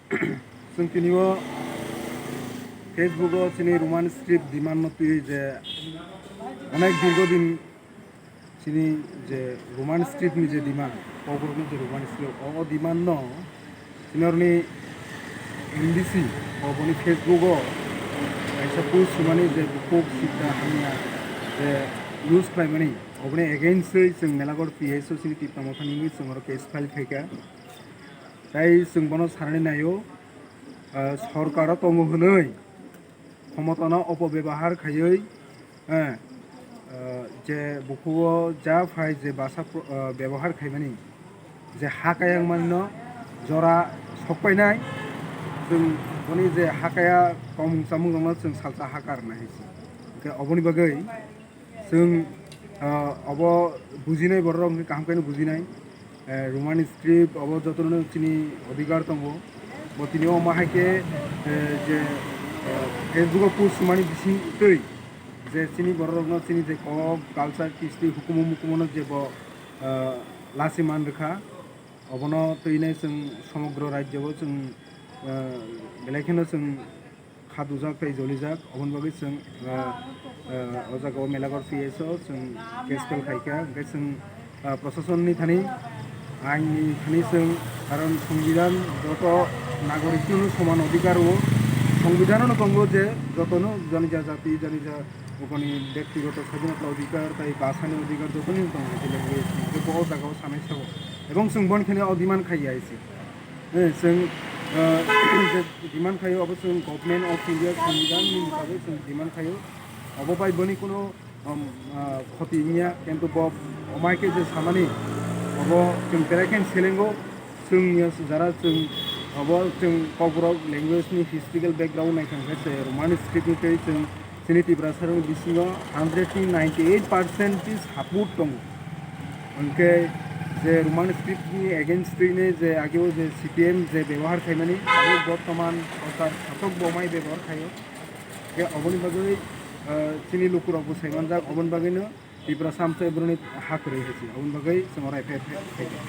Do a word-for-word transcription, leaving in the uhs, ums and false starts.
Chwng tini o Facebook o chini Roman script demand no twi je onek dirgo din chini je Roman script ni je demand, Kokborok ni je Roman script, o, o demand no chini oroni M D C o boni Facebook o kaisa post swmani je bukhuk sikta hamya je use khlaimani, oboni against wi chwng Melagor P S o chini Tipra Motha ni chwng oro case file khaikha. Tai chwng bono sanani naio, ah, sorkar o tongo hwnwi khomotano opobebahar khaiwi, eh, ah, je bukhugo ja phai je basa pro-, ah, bebahar khaimani je ha kayang manino jora sokpainai, chwng boni je ha kaya tomung chamung rokno chwng salsa ha karnai hai se. Hwnkhe oboni bagwi Chwng, ah, obo bujinai borok rok hwnkhe kaham khe no bujinai. Eh, Roman script obo jotono chini odhikar tongo. Bo tini omo hai khe, eh, je, eh, Facebook o post swmani bising twi je chini borok rokno chini je kok, culture, kisti, hukumu mukumu no je bo, ah, lasi man rwkha. Obono twinai chwng somogro rajyo o chwng, ah, belai kheno chwng kha dujak tei jolijak, oboni bagwi chwng, ah, ah, o jaga o Melagor P S o chwng case file khaikha, hwnkhe chwng, ah, proshasonni thani, ain ni thani chwng, karon songbidhan joto nagorik no soman odhikar o, songbidhan no tongo je jotono janija jati, janija oboni bektigoto swadhinota odhikar tei bhasha ni odhikar jotoni tongo, je language ni, hwnkhe bo o jaga o sanai sabo, ebong chwng boni thani o demand khaiya hai se. Eh, chwng, eh, je demand khaio, obo chwng Government of India Songbidan ni mutabik chwng demand khaio. Obo bai boni kuno, um, ah, khoti wngya, kintu bo omai khe je samani, obo chwng berai khe selengo, chwng ya jara chwng, obo chwng Kokborok language ni historical background naithang khe se Roman script ni tei chwng Chini Tiprasa rok bisingo hundred ni ninety eight percent support tongo. Hwnkhe je Roman script ni against twi ne je ageo je C P M je bebohar khaimani, abo bortoman sorkar satok bo mai bebohar khaio. Hwnkhe oboni bagwi, eh, chini lukurok bo saimanjak, oboni bagwino Tiprasa amchai boroni ha kwrwi hai se. Oboni bagwi chwng oro F I R khaikha.